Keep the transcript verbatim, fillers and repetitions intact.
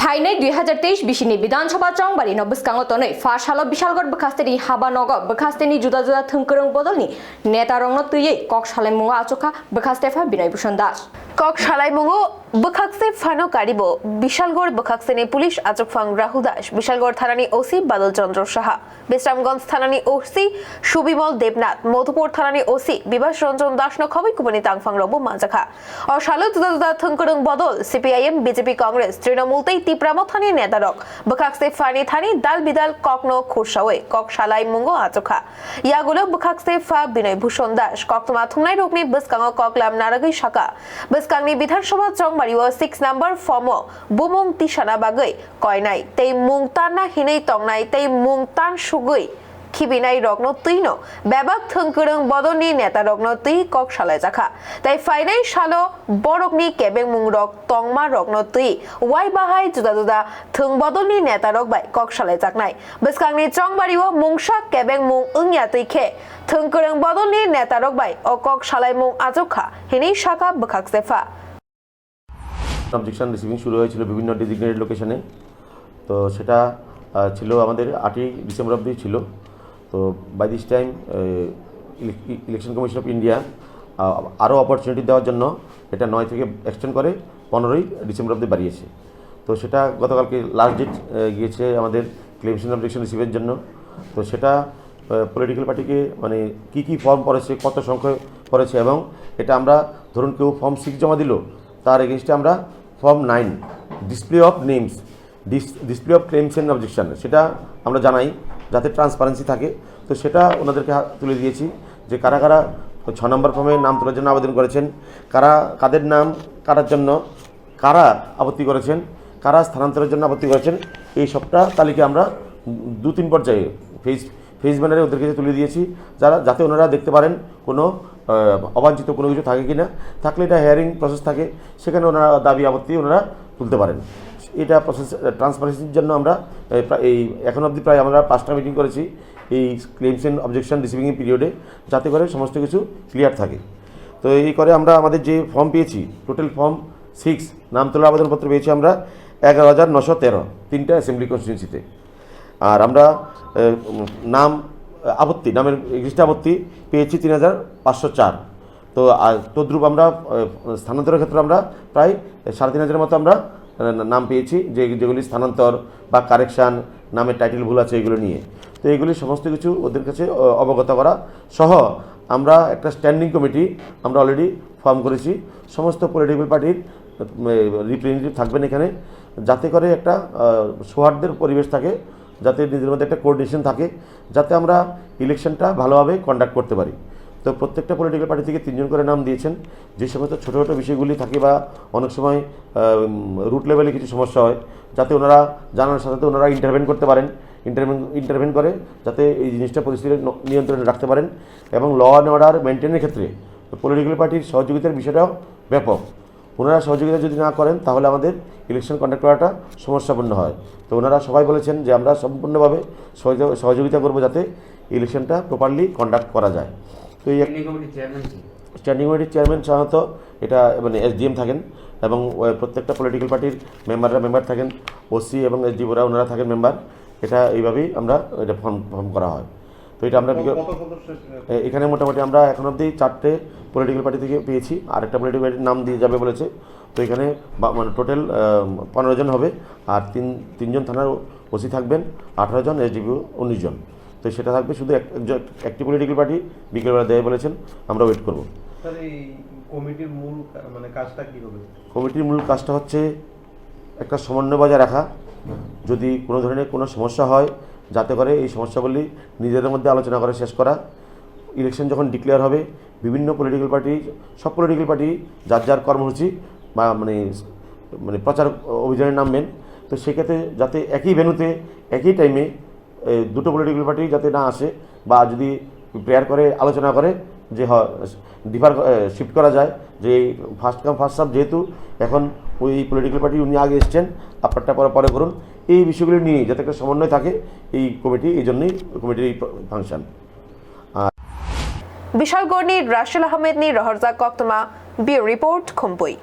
Phainai dui hazar teis bisini Bidhan Sabha chongbari no bwskango tonwi pha salo Bishalgarh bwkhasteni haba nogo bwkhasteni juda juda thwngkwrwng bodolni neta rokno twiwi kok salaimungo achukha bwkhaste pha Binoy Bhushan Das. Kok salaimungo bwkhakse phano karibo Bishalgarh bwkhakseni police achukphang Rahul Das, Bishalgarh thanani O C Badal Chandra Saha, Bisramganj thanani O C Subimol Debnath, Madhupur thanani O C Bibas Ranjan Das no khobwi kubuni tangphang rokbo manjakha. O salo juda juda thwngkwrwng bodol C P I M, B J P, Congress, Trinamool tei Tipra Mothani neta rok bwkhakse phani thani dal bidal kokno khursawi kok salai mungo achukha. Yagulo bwkhakse pha Binoy Bhushan Das koktwma thumnai rokni bwskango koklam naragwi saka. Bwskangni Bidhan Sabha chongbario six number form o bumung tisana bagwi koinai tei mung tanna hinwi tongnai tei mung tan sugwi khibinai rokno twino bebak thwngkwrwng bodolni neta rokno twi kok salaijakha. Tei phainai salo borokni kebengmung rok tongma rokno twi wai bahai juda juda thwng bodolni neta rok bai kok salaijaknai. Bwskangni chongbario mungsa kebengmung wngya twi khe thwngkwrwng bodolni neta rok bai o kok salaimung achukha hinwi saka bwkhakse pha. Objection receiving শুরু হয়েছিল বিভিন্ন ডেজিগনেটেড লোকেশনে। তো সেটা আহ, ছিল আমাদের আটই ডিসেম্বর অবধি ছিল। তো by this time election commission of India আরও অপরচুনিটি দেওয়ার জন্য এটা নয় থেকে এক্সটেন্ড করে পনেরোই ডিসেম্বর অবধি বাড়িয়েছে। তো সেটা গতকালকে লাস্ট ডেট গিয়েছে আমাদের ক্লেমস অ্যান্ড অবজেকশন রিসিভের জন্য। তো সেটা পলিটিক্যাল পার্টিকে মানে কী কী ফর্ম পড়েছে, কত সংখ্যা পড়েছে, এবং এটা আমরা ধরুন কেউ ফর্ম সিক্স জমা দিল, তার এগেনস্টে আমরা form nine, display of names, display of claims and objection, সেটা আমরা জানাই যাতে ট্রান্সপারেন্সি থাকে। তো সেটা ওনাদেরকে হা- তুলে দিয়েছি যে কারা কারা ছ নম্বর ফর্মে নাম তোলার জন্য আবেদন করেছেন, কারা কাদের নাম কাটার জন্য, কারা আপত্তি করেছেন, কারা স্থানান্তরের জন্য আপত্তি করেছেন, এই সবটা তালিকা আমরা দু তিন পর্যায়ে ফেজ ফেজ ব্যানারে ওদের কাছে তুলে দিয়েছি, যারা যাতে ওনারা দেখতে পারেন কোনো আহ, অবাঞ্ছিত কোনো কিছু থাকে কি না। থাকলে এটা হিয়ারিং প্রসেস থাকে, সেখানে ওনারা দাবি আপত্তি ওনারা তুলতে পারেন। এটা প্রসেস ট্রান্সপারেন্সির জন্য আমরা আহ, প্রা- এই এখন অবধি প্রায় আমরা পাঁচটা মিটিং করেছি এই ক্লেমস অ্যান্ড অবজেকশন রিসিভিং পিরিয়ডে, যাতে করে সমস্ত কিছু ক্লিয়ার থাকে। তো এই করে আমরা আমাদের যে ফর্ম পেয়েছি, টোটাল ফর্ম সিক্স, নাম তোলার আবেদনপত্র পেয়েছি আমরা এগারো হাজার নশো তেরো, তিনটা অ্যাসেম্বলি কনস্টিটিউয়েন্সিতে। আর আমরা আহ, উম, নাম আহ, আপত্তি, নামের এগেনস্টে আপত্তি পেয়েছি তিন হাজার পাঁচশো চার। তো আর তদ্রূপ আমরা আহ, স্থানান্তরের ক্ষেত্রে আমরা প্রায় সাড়ে তিন হাজারের মতো আমরা আহ, নাম পেয়েছি, যে যেগুলি স্থানান্তর বা কারেকশন, নামের টাইটেল ভুল আছে, এগুলো নিয়ে। তো এগুলি সমস্ত কিছু ওদের কাছে আহ, অবগত করা সহ আমরা একটা স্ট্যান্ডিং কমিটি আমরা অলরেডি ফর্ম করেছি। সমস্ত পলিটিক্যাল পার্টির রিপ্রেজেন্টেটিভ থাকবেন এখানে, যাতে করে একটা আহ, সৌহার্দ্যের পরিবেশ থাকে, যাতে নিজেদের মধ্যে একটা কোঅর্ডিনেশন থাকে, যাতে আমরা ইলেকশনটা ভালোভাবে কন্ডাক্ট করতে পারি। তো প্রত্যেকটা পলিটিক্যাল পার্টি থেকে তিনজন করে নাম দিয়েছেন। যে সমস্ত ছোটো ছোটো বিষয়গুলি থাকে বা অনেক সময় রুট লেভেলে কিছু সমস্যা হয়, যাতে ওনারা জানার সাথে সাথে ওনারা ইন্টারভেন করতে পারেন, ইন্টারভেন ইন্টারভেন করে যাতে এই জিনিসটা পরিস্থিতি ন- নিয়ন্ত্রণে রাখতে পারেন। এবং ল অ্যান্ড অর্ডার মেনটেনের ক্ষেত্রে পলিটিক্যাল পার্টির সহযোগিতার বিষয়টাও ব্যাপক। ওনারা সহযোগিতা যদি না করেন, তাহলে আমাদের ইলেকশন কন্ডাক্ট করাটা সমস্যাপূর্ণ হয়। তো ওনারা সবাই বলেছেন যে আমরা সম্পূর্ণভাবে সহযোগিতা সহযোগিতা করবো, যাতে ইলেকশনটা প্রপারলি কন্ডাক্ট করা যায়। তো এই স্ট্যান্ডিং কমিটির চেয়ারম্যান কি? স্ট্যান্ডিং কমিটির চেয়ারম্যান সাধারণত এটা মানে এসডিএম থাকেন, এবং আহ, প্রত্যেকটা পলিটিক্যাল পার্টির মেম্বাররা মেম্বার থাকেন, ওসি এবং এসডিওরা ওনারা থাকেন মেম্বার। এটা এইভাবেই আমরা এটা ফর্ম ফর্ম করা হয়। তো এটা আমরা বিগত- কত সদস্য এসেছিলেন? এ- এখানে মোটামুটি আমরা এখন অবধি চারটে পলিটিক্যাল পার্টি থেকে পেয়েছি, আর একটা পলিটিক্যাল পার্টির নাম দিয়ে যাবে বলেছে। তো এখানে বা- মানে টোটাল পনেরো জন হবে, আর তিন তিনজন থানার ওসি থাকবেন, আঠারো জন, এসডিপিও উনিশ জন। তো সেটা থাকবে শুধু এক- একজন- একটি পলিটিক্যাল পার্টি বিকেলবেলা দেবে বলেছেন, আমরা ওয়েট করব। স্যার, এই কমিটির মূল কা- মানে কাজটা কি হবে? কমিটির মূল কাজটা হচ্ছে একটা সমন্বয় বজায় রাখা। যদি কোনো ধরনের কোনো সমস্যা হয়, যাতে করে এই সমস্যাগুলি নিজেদের মধ্যে আলোচনা করে শেষ করা। ইলেকশন যখন ডিক্লেয়ার হবে, বিভিন্ন পলিটিক্যাল পার্টি, সব পলিটিক্যাল পার্টি যার যার কর্মসূচি বা মানে মানে প্রচার অভিযানে নামবেন। তো সেক্ষেত্রে যাতে একই ভেন্যুতে একই টাইমে দুটো পলিটিক্যাল পার্টি যাতে না আসে বা যদি প্রেয়ার করে আলোচনা করে যে ডিফার শিফট করা যায়, যে ফার্স্ট কাম ফার্স্ট সার্ভ, যেহেতু এখন ওই পলিটিক্যাল পার্টি উনি আগে এসছেন, আপনারটা পরে পরে করুন, এই বিষয়গুলি নিয়ে যাতে একটা সমন্বয় থাকে এই কমিটি, এই জন্যই কমিটির এই function. Bishalgarhni Rashil Ahmedni rohorjak koktwma, Bureau Report, Khumpui.